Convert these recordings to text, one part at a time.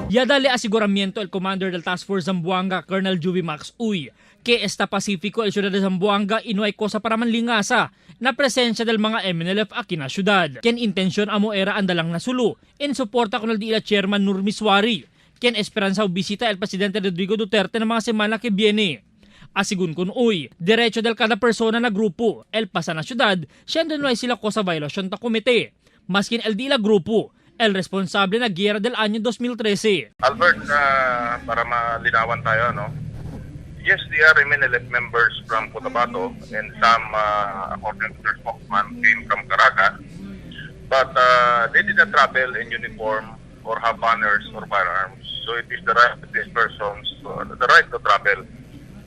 Ya dale aseguramiento el commander del Task Force Zamboanga, Colonel Juvie Max Uy, que está pacífico el ciudad de Zamboanga y no hay cosa para manlingasa na presensya del mga MNLF aquí na syudad. Ken intensyon amo era andalang na Sulu, en suporta con el diila chairman Nur Misuari, ken esperanza visita el presidente Rodrigo Duterte na mga semana que viene. Asigun kun uy, derecho del kada persona na grupo, el pasa na syudad, siendo no hay sila cosa violation ta komite. Maskin el dila grupo, el responsable na giyera del año 2013. Albert, para malinawan tayo, no? Yes, they are MNLF members from Cotabato and some, according to their spokesman, came from Caraga. But they did not travel in uniform or have banners or firearms. So it is the right of these persons, the right to travel.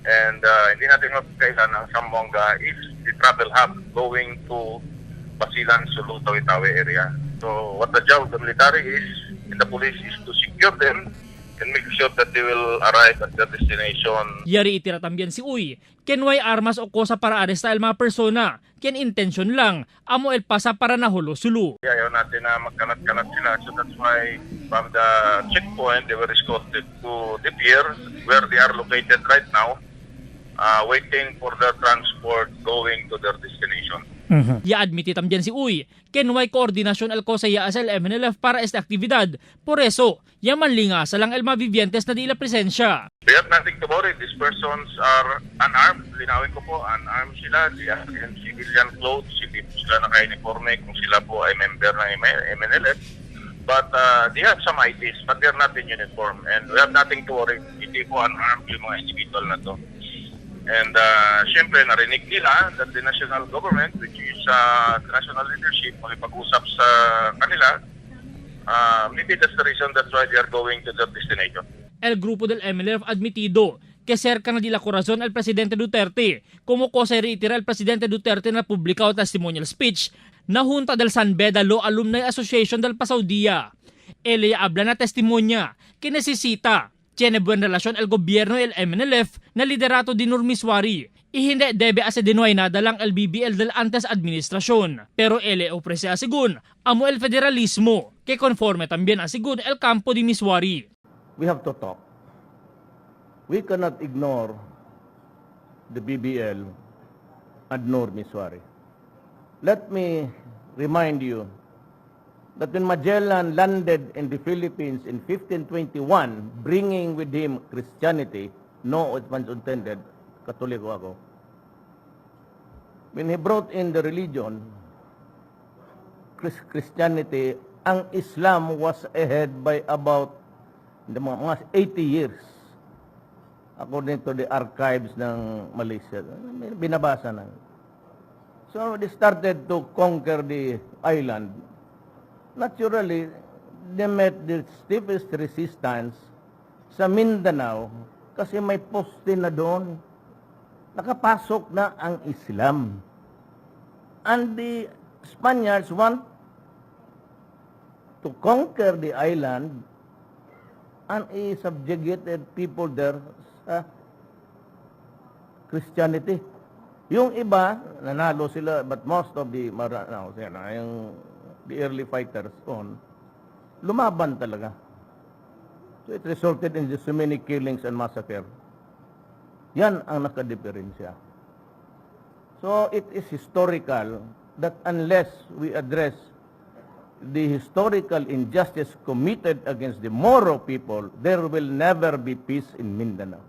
And hindi natin mapagkailan ang Zamboanga is the travel hub going to Basilan, Sulu, Tawi-Tawi area. So what the job of the military is, and the police is to secure them and make sure that they will arrive at their destination. Yari itira también si Uy, ken way armas o cosa para aresta el mga persona, ken intensyon lang, amo el pasa para nahulo Sulu. Ayaw natin na magkalat-kalat sila. So that's why from the checkpoint, they were escorted to the pier where they are located right now, waiting for their transport going to their destination. Ya admiti también si Uy, ken way koordinasyon el cosa ya sa el MNLF para esta actividad. Por eso, ya manlingasa lang el mga vivientes na di ila presensya. They have nothing to worry. These persons are unarmed. Linawin ko po, unarmed sila. They are in civilian clothes. Hindi po sila naka-uniforme kung sila po ay member ng MNLF. But they have some IDs, but they're not in uniform. And we have nothing to worry. Hindi po unarmed yung mga individual na to. And syempre, narinig nila that the national government, which is the national leadership, makipag-usap sa kanila. Maybe that's the reason that's why they are going to their destination. El grupo del MNLF admitido que cerca na di la corazón al presidente Duterte, como cosa reitera el presidente Duterte na publicado testimonial speech na junta del San Beda Law Alumni Association del pasado día. Ele habla na testimonia que necesita tiene buena relación el gobierno y el MNLF na liderato di Nur Misuari y hindi debe ase denoy nada lang el BBL del antes administración. Pero ele ofrece a según amo el federalismo que conforme también a según el campo di Misuari. We have to talk. We cannot ignore the BBL and Nur Misuari. Let me remind you that when Magellan landed in the Philippines in 1521, bringing with him Christianity, no offense intended, Katoliko ako. When he brought in the religion, Christianity, ang Islam was ahead by about mga 80 years according to the archives ng Malaysia. Binabasa na. So they started to conquer the island. Naturally, they met the stiffest resistance sa Mindanao kasi may poste na doon. Nakapasok na ang Islam. And the Spaniards want to conquer the island and i-subjugated people there sa Christianity. Yung iba, nanalo sila, but most of the, no, yung the early fighters on, lumaban talaga. So it resulted in so many killings and massacre. Yan ang nakadiferensya. So it is historical that unless we address the historical injustice committed against the Moro people, there will never be peace in Mindanao.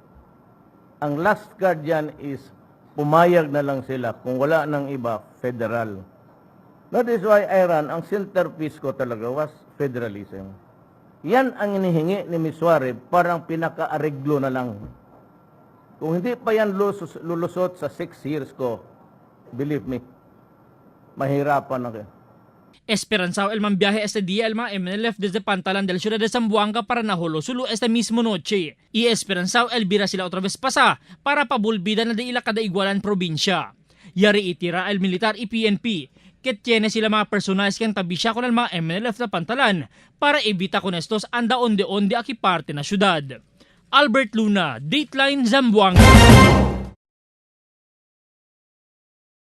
Ang last card yan is pumayag na lang sila kung wala ng iba, federal. That is why, Iran, ang centerpiece ko talaga was federalism. Yan ang inihingi ni Misuari, parang pinaka-areglo na lang. Kung hindi pa yan lulusot sa 6 years ko, believe me, mahirapan na kayo. Esperanzao el mambiaje este día el mga MNLF desde Pantalan del Ciudad de Zamboanga para Naholo Sulu este mismo noche. Y esperanzao el bira sila otra vez pasa para pabulbida na di ila kada igualan probinsya. Yari itira el militar y PNP que tiene sila mga personajes kang tabi siya con el mga MNLF na Pantalan para evita con estos anda onde-onde aki parte na syudad. Albert Luna, Dateline Zamboanga.